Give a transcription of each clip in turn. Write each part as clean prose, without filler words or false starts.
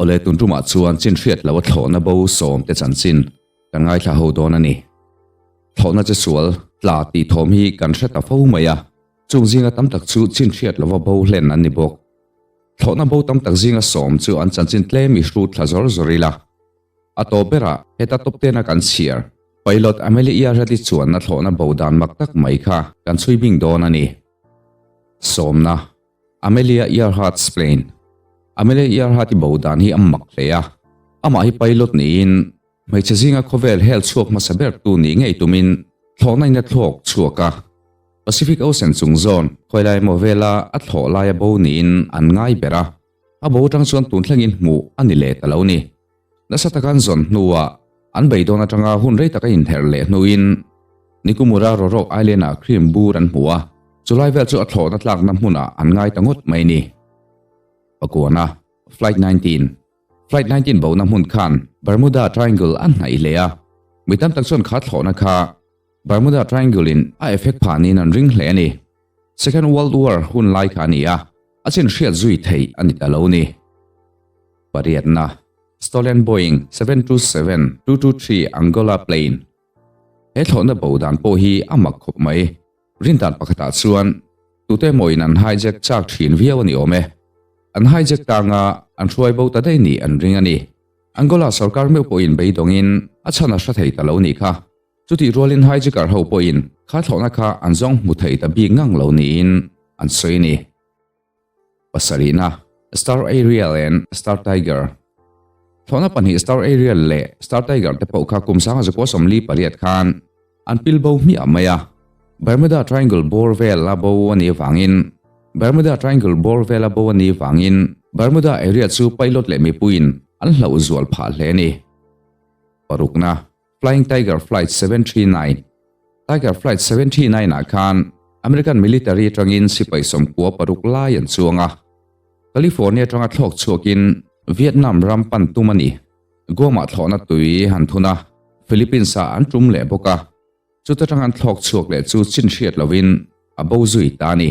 Awle tun tumah chuan chin hriat loh a thlawhna bo sawm te chanchin kan ngaithla ho dawn a ni. Thlawhna che sual tla tih thawm hi kan hre ta fo mai a, chung zinga tam tak chu chin hriat lova bo hlen an ni bawk. Thlawhna bo tam tak zinga sawm chu an chanchin tlem i hrut thla zawr zawr ila. A tawp berah heta top tena kan chhiar Pilot Amelie Earhart-i chuanna thlawhna bo dan mak tak mai kha kan chhui bing dawn a ni. Sawmna. Amelia Earhart's plane. Amelia Earhart-i bo dan hi a mak hle a, amah hi pilot niin hmeichhe zinga khawvel hel chhuak hmasa bertu nih ngei tumin thlawhna in a thlawk chhuak a. Pacific Ocean chung zawn khawilai emaw vela a thlawh laia bo niin an ngai ber a, a bo atang chuan tun thlengin hmuh a ni leh ta lo ni. Nasa taka an zawn hnuah an beidawn atanga hun rei taka inherh leh hnuin Nikumura Rorok Island-ah cream bur an hmu a, chulai vel chu a thlawhna tlakna hmunah an ngai ta ngawt mai ni. Pakuana, Flight 19 Flight 19 bohna hmun khan Bermuda Triangle a hnaih hle a, mi tam tak chuan kha thlawhna kha Bermuda Triangle-in a effect phah niin an ring hle a ni. Second World War hun lai kha a ni a, a chin hriat zui theih a ni ta lo ni. Pariatna, Stolen Boeing 727-223 Angola Plane He thlawhna bo dan pawh hi a mak khawp mai. Rindan pakhatah chuan tute emaw-in an hijack chak thin viau a ni awm e. An hijack tanga an hruai bo ta daih nih an ring a ni. Angola sorkar meuh pawhin beidawngin a chhan a hre thei ta lo nih kha. Chutih rualin hijacker ho pawhin kha thlawhna kha an zawng hmu thei ta bik ngang lo niin an sawi a ni. Pasarihna, Star Ariel and Star Tiger Thlawhna pahnih Star Ariel leh Star Tiger te pawh kha kum 1948 khan an pil bo hmiah mai a. Bermuda Triangle bawr vel a bo a nih avangin Bermuda Triangle bawr vel a bo a nih avangin Bermuda area chu pilot leh mipuiin an hlauh zual phah hle a ni. Parukna, Flying Tiger Flight 739 Tiger Flight 739 ah khan American military atangin sipai 96 lai an chuang a. California atanga thlawk chhuakin Vietnam ram pan tum a ni. Guam-ah thlawhna tui han thun a, Philippines-ah an tum leh bawk a. Chuta tang an thlawk chhuak leh chu chin hriat lovin a bo zui ta a ni.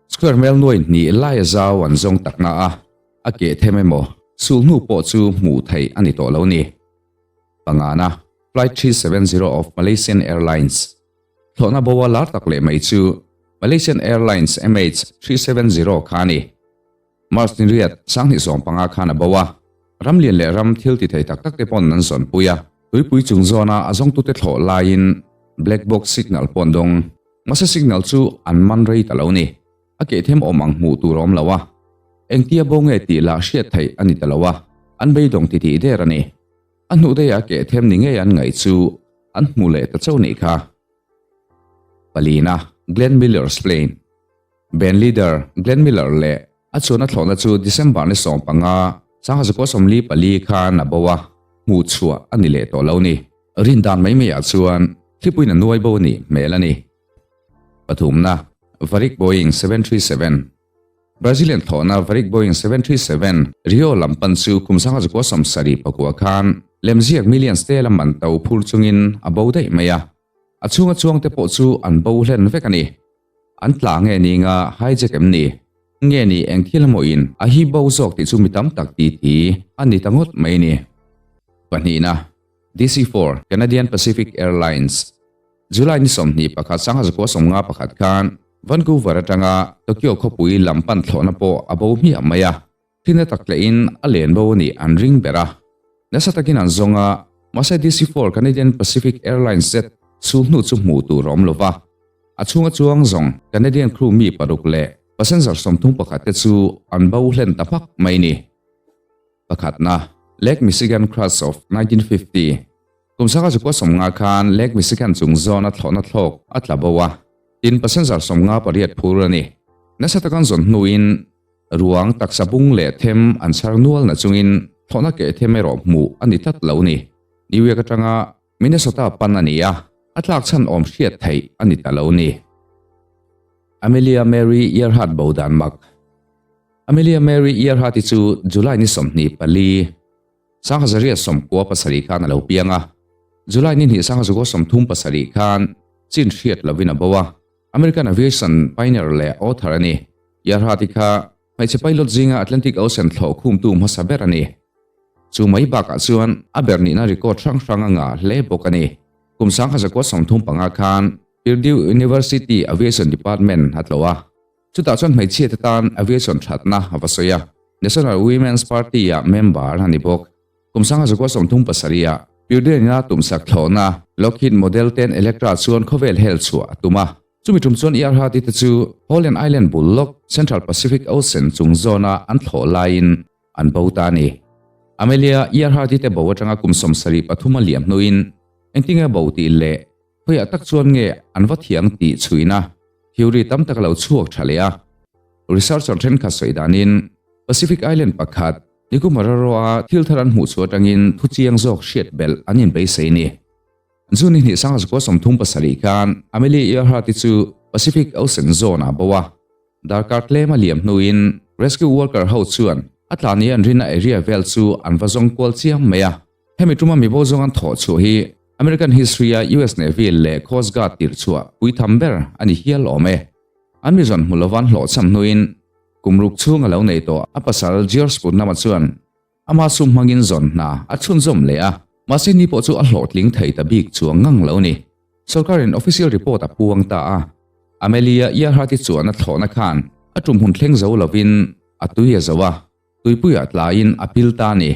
Square mel nuai hnih laia zau an zawng takna a, a keh them emaw sulhnu pawh chu hmuh theih a ni tawh lo ni. Pangana, Flight 370 of Malaysian Airlines Thlawhna boa lar tak leh mai chu Malaysian Airlines MH 370 kha a ni. March ni riat, 2015 khan a bo a, ram lian leh ram thil ti thei tak tak te pawn an zawnpui a, tuipui chung zawna a zawngtute thlawh laiin black box signal pawh an dawng. Mahse signal chu an man rei ta lo ni. A keh them awm ang hmuh tur a awm lo a, engtia bo nge tih lah hriat theih a ni ta lo a, an beidawng titih der a ni. A hnuh daih a keh them ni ngei an ngaih chu an hmu leh ta chauh nih kha. Palina, Glenn Miller's Plane Band leader Glenn Miller leh a chuan a thlawhna chu December ni 15, 1944 khan a bo a, hmuh chhuah a ni leh tawh lo ni. Rindan mai maiah chuan thlipuiin a nuai bo a nih hmel a ni. Pathumna, Varig Boeing 737 Brazilian thlawhna Varig Boeing 737 Rio lam pan chu kum 1974 khan lemziak millions te lam an to phur chungin a bo daih mai a, a chhunga chuangte pawh chu an bo hlen vek a ni. An tla nge ni nga hijack em ni? Nge ni eng thil emaw in a hi bo zawk tih chu mi tam tak ti thi a ni ta ngawt mai ni. Pahnihna, DC-4 Canadian Pacific Airlines July ni 21 1951 khan Vancouver atanga Tokyo khawpui lam pan thlawhna pawh a bo hmiah mai a, thina tak tlehin a len bo a nih an ring ber a. Nasa takin an zawng a, mahse DC-4 Canadian Pacific Airlines jet chhung hnu chu hmuh tur a awm lo va. A chhunga chuang zawng Canadian crew mi paruk leh passenger 31 te chu an bo hlen ta hmak mai ni. Pakhatna, Lake Michigan Crash of 1950 Kum 1950 khan Lake Michigan chung zawn a thlawhna thlawk a tla bo a, tin passenger 58 phur a ni. Nasa takan zawn hnuin ruang taksa bung leh them an chhar nual na chungin thlawhna keh them erawh hmuh a ni tlat lo ni. New York atanga Minnesota pan a ni a, a tlak chhan awm hriat theih a ni ta lo ni. Amelia Mary Earhart bo dan mak Amelia Mary Earhart-i chu July ni 24, 1997 khan a lo piang a, July ni hnih 1937 khan chin hriat lovin a bo a, American aviation pioneer leh author a ni. Earhart-i kha. Hmeichhe pilot zinga Atlantic Ocean thlawh khumtu hmasa ber a ni. Chu mai bakah chuan a ber nihna record hrang hrang a ngah hle bawk a ni. Kum 1935 khan Purdue University Aviation Department a tlawh a. Chutah chuan hmeichhia te tan aviation thatna a va sawi a. National Women's Party-ah member a ni bawk. Kum 1937 ah Purdue-in a tumsak thlawhna Lockheed Model 10 Electra chuan khawvel hel chhuah a tum a. Chumi tum chuan Earhart-i te chu Holland Island bul lawk Central Pacific Ocean chung zawna an thlawh laiin an bo ta a ni. Amelia Earhart-i te bo atanga kum 73 a liam hnuin engtinge bo tih leh khawiah tak chuan nge an va thiang tih chhuina theory tam tak a lo chhuak tha leh a. Researcher thenkhat sawi danin Pacific Island pakhat Nikumaroro-a thil thar an hmuh chhuah atangin thu chiang zawk hriat belh an inbeisei a ni. June hnih 1937 khan Amelia Earhart-i chu Pacific Ocean zone-ah bo a. Darkar tlem a liam hnuin rescue worker ho chuan a tla ni an rinna area vel chu an va zawng kual chiang mai a. Hemi tuma mi bo zawng an thawh chhuah hi American history-a US Navy leh Coast Guard tirh chhuah pui tham ber a ni hial awm e. An mi zawn hmu lova an hlawhchham hnuin kum ruk chhung a lo nei tawh a pasal George Putnam-a chuan Ama sum hmangin zawn hna a chhunzawm leh a, mahse ni pawh chu a hlawhtling thei ta bik chuang ngang lo ni. Sorkarin official report a puang ta a, Amelia Earhart-i chuan a thlawhna khan a tum hun thleng zo lovin a tui a zo a, tuipuiah tlaiin a pil ta a ni.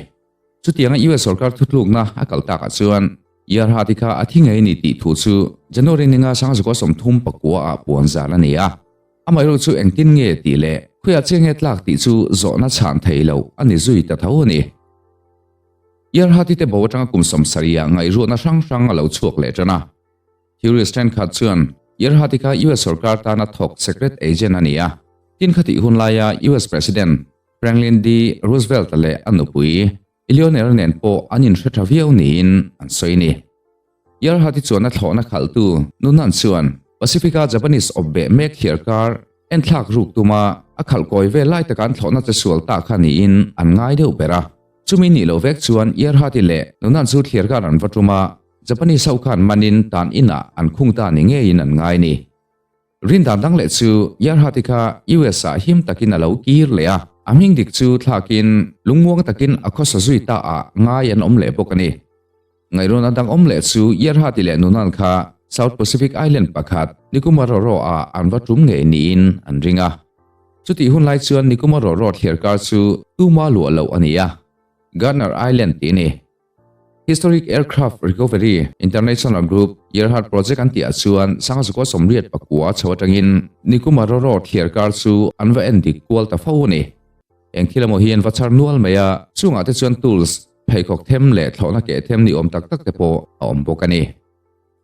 Chutianga US sorkar thutlukna a kal takah chuan Earhart-i kha a thi ngei ni tih thu chu January ninga 1939 ah puan zan a ni a. Amaherawh chu engtin nge tih leh khawiah chiah nge tlak tih chu zawhna chhan thei loh a ni zui ta tho a ni. Earhart-i te bo atanga kum 70 ah ngaihruatna hrang hrang a lo chhuak leh tan a. Theories thenkhat chuan Earhart-i kha US sorkar tana thawk secret agent a ni a, tin khatih hun laia US President Franklin D. Roosevelt-a leh a nupui Eleanor nen pawh an inhre tha viau niin an sawi a ni. Earhart-i chuan a thlawhna khalhtu Noonan chuan Pacific-a Japanese awpbeh mek thliar kar enthlak ruk tuma a khalh kawi vel lai taka an thlawhna che sual ta kha niin an ngai deuh ber a. Chumi nih loh vek chuan Earhart-i leh Noonan chu thliar kar an va tum a, Japanese ho khan manin tan inah an khung ta ni ngeiin an ngai a ni. Rindan dang leh chu Earhart-i kha US ah him takin a lo kir leh a, a hming dik chu thlakin lungmuang takin a khawsa zui ta ah ngai an awm leh bawk a ni. Ngaihruana dang awm leh chu Earhart-i leh Noonan kha South Pacific Island pakhat Nikumaroro ah an va tum ngei niin an ring a. Chutih hun lai chuan Nikumaroro thliar kar chu tuma luah loh a ni a, Gardner Island tih a ni. Historic Aircraft Recovery International Group Earhart Project an tihah chuan Sangzukua 89 chho atangin Nikumaroro thliar kar chu an va en dik kual ta fo a ni. Eng thil emaw hi an va chhar nual mai a, chungah te chuan tools, pheikhawk them leh thlawhna keh them ni awm tak tak te pawh a awm bawk a ni.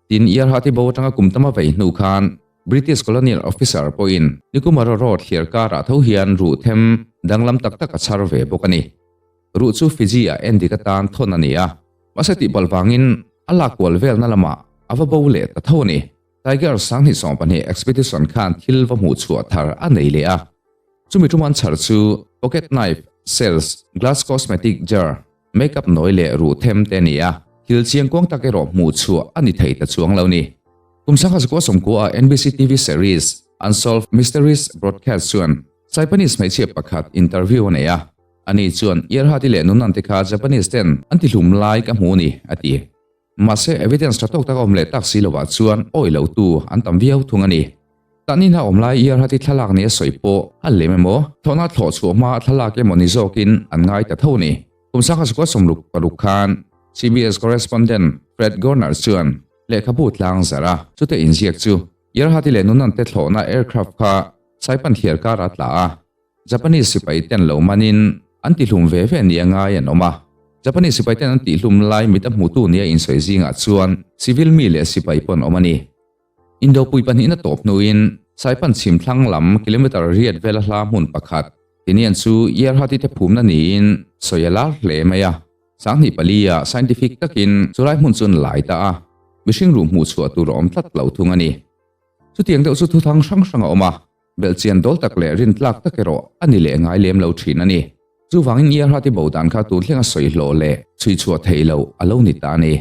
Tin, Earhart-i bo atanga kum tama vei hnu khan British Colonial Officer pawhin Nikumaroro thliar karah tho hian ruh them danglam tak tak a chhar ve bawk a ni. Ruh chu Fiji ah endik atan thawn a ni a, mahse tih palh vangin a lak kual velna lamah a va bo leh ta tho a ni. Tiger 2020 Expedition khan thil va hmuh chhuah thar a nei leh a, chumi tum an chhar chu pocket knife, shells, glass cosmetic jar, makeup nawi leh ruh them te a ni a, thil chiangkuang tak erawh hmuh chhuah a ni thei ta chuang lo ni. Kum 1990 ah NBC TV series Unsolved Mysteries broadcast chuan Saipanese hmeichhia pakhat interview a nei a. Ani chuan, Earhart-i leh Noonan te kha Japanese ten an ti hlum lai ka hmu ni, a ti. Mahse, evidence tha tawk tak a awm leh tak si lovah chuan awih lo tu an tam viau thung a ni. Tahnin a awm lai Earhart-i thlalak ni a sawi pawh a lem emaw, thlawhna thlawh chhuah hma a thlalak emaw ni zawkin an ngai ta tho a ni. Kum 1966 khan CBS correspondent Fred Gorner chuan lehkhabu tlang zarh a, chute inziak chu Earhart-i leh Noonan te thlawhna aircraft kha Saipan thliar karah a tla a, Japanese sipai ten lo manin an tihlum ve ve nia ngai an awm a. Japanese sipai ten an tihlum lai mit a hmutu nia insawi zingah chuan civil mi leh sipai pawh an awm a ni. Indopui pahnihna tawp hnuin Saipan chhim thlang lam kilometer riat vela hla hmun pakhat Tinian chu Earhart-i te phumna niin sawi a lar hle mai a. 2004 ah scientific takin chulai hmun chu an lai ta a, mihring ruh hmuh chhuah tur a awm tlat lo thung a ni. Chutiang deuh chu thuthang hrang hrang a awm a. Belhchian dawl tak leh rintlak tak erawh a ni leh ngai lem lo thin a ni. Chuvangin Earhart-i bo dan kha tun thlenga sawi hlawh leh chhui chhuah theih loh a lo ni ta a ni.